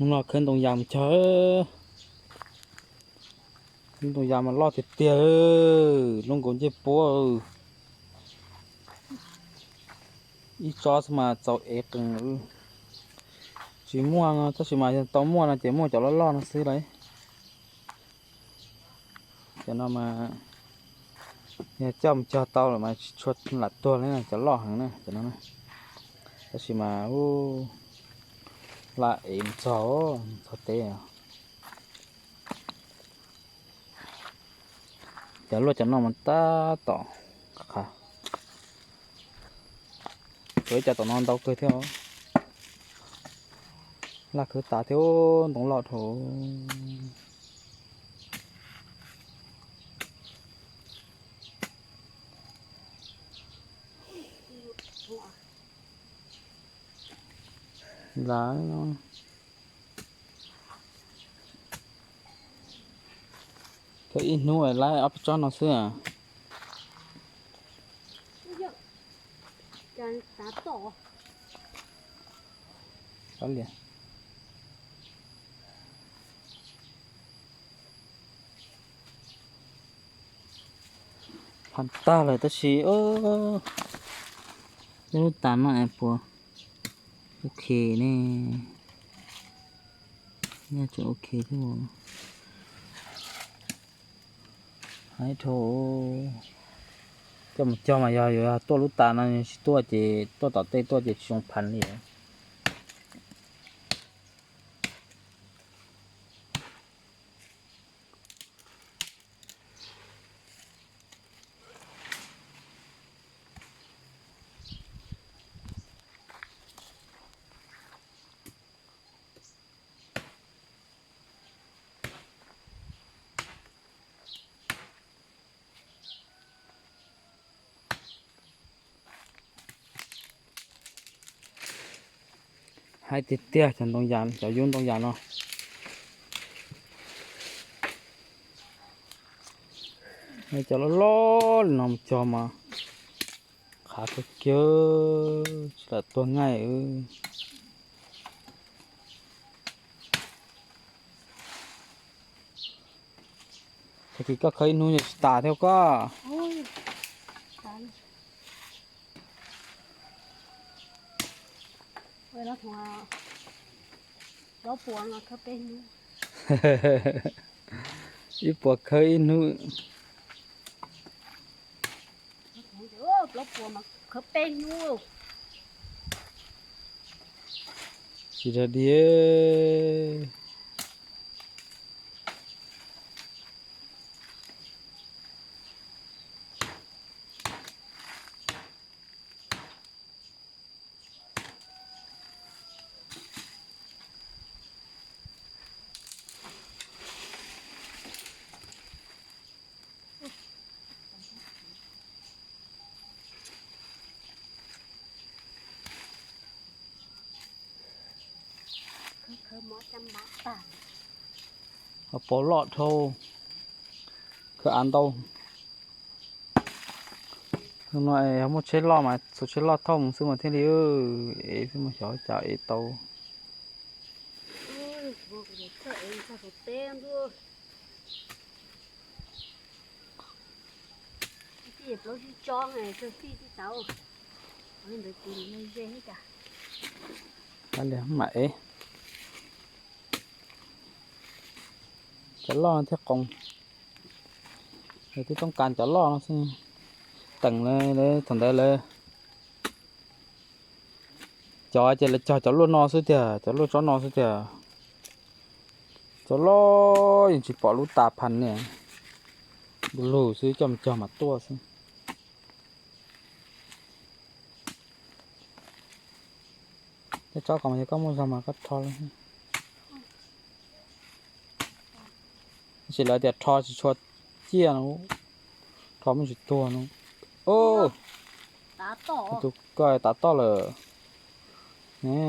Hnub no khawb ntoo yas mus cog. Ntoo yas mas loj tiag tiag, lub nkaus ncej puab. Ib tsob xwb mas txaus ev qees. Tsis muaj no, tab sis mas yog tau muaj no ces muaj cov loj loj no xwb lauj. Cov no mas yog coj mus cog tau lawm mas tsis tshua lam tuag li cov loj heev na cov no. Tab sis mas lam ev mus txog, txog teb. Cov luaj cov no mas tab tom qab, tsuas ib co tom no ntau kawg thiab. Laj khawb tas thiab, ntoo loj dhau. Lawv khawb ib hnub lawv ob peb tsob no xwb. Pha tag lawm tab sis, lub tas no es puas ok ne? Nyaj tseem ok thiab. Hais dhau, coj mus cog mas yog yuav tuaj lub tas no, tsis tuaj ces tuaj tom tej tuaj ces tsis zoo phav li. Hais tiag tiag cov ntoo yas, cov yub ntoo yas no. Cov loj loj li no mus cog mas qhav kawg kiag, tsis lam tuag ngaij. Tag kis koj khawb ib hnub yeej tsis tas thiab koj. Ib puas khawb ib hnub. Tsis dag diag. Ho pov loj dhau, khawb av ntau. No es yog muaj tsheb loj mas txhua tsheb loj thauj mus xwb mas thiaj li ev xwb mas xyov cas ev tau. Mam ev. Cov loj thiaj qoos. Lawv twb tooj kas cov loj no xwb. Teem lawv thaum ntawd lawv cov ces lawv cog cov luaj no xwb tiag, cov luaj tsob no xwb tiag. Cov loj yeej tsis pom lub tas phas li. Du lug xwb, coj mus cog mas tuaj xwb. Tej tsob ko mas yog koj muaj zog mas koj rho los. Tab sis lawv tias rho tsis tshua ciaj no, rho muaj tsis tuag no. Tus ko tav toj lawm.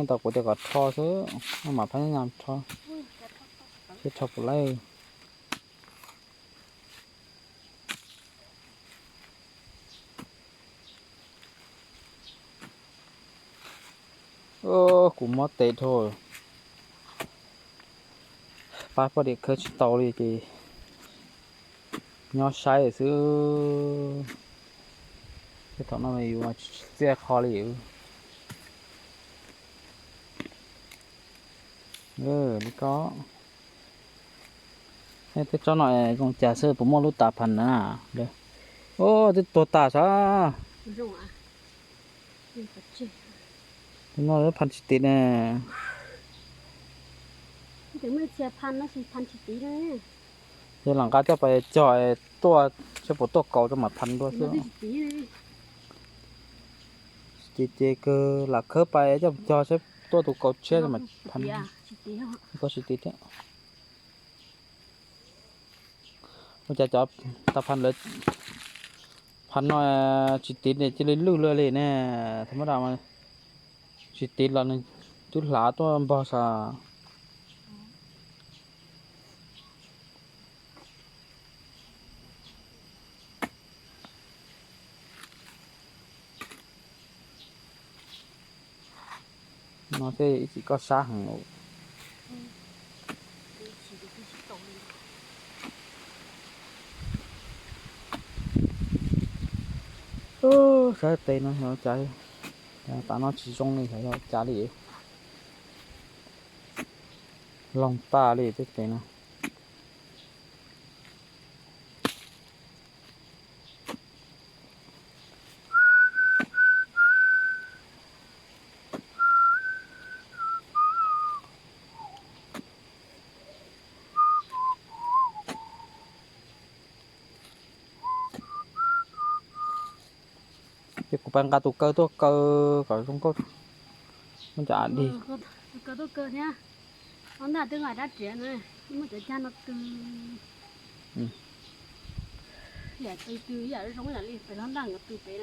Tau kuv tias kom rho xwb, maj mam phab nyaj rho, seb rho puas laib. Kuv mob tes dhau. Pab poj niam khawb tsis tau li ces nyob saib xwb. Tej thaum no yus tsis txiaj qho li. Li ko, tej tsob no zoo cas xwb puas muaj lub tas phas na? Ub, twb tuag tas sav. Tus no phas tsis tiv ne. Ces lam nqa coj pas cog tuaj saib puas tuaj kaus rau mam phas dua xwb. Tsis tiv ces kawg lam khawb pas coj cog saib tuaj tus kaus tshiab mam phas. Ko tsis tiv thiab. Ua cas cov tas phas lawv phas no tsis tiv ne cia li lwj luaj li ne. Thaum mab dam tsis tiv los nws twb hlav tuaj npog sav. No tej ib txhis koj sab heev. Sab tes no xyov cas, tas no tsis zoo li xyov yog cas li. Loog tag li tej tes no. Ces kuv pais nqa tus kaw tuaj kaw kom zoo nkauj. Muab cov av dig. Tus kaw tuaj kaw thiab. Ob ntaj twb nqa rab riam na, muab cov cag no tw. Yam tw tw yam zoo yam li pem hlob ntaj nkawd tw pem na.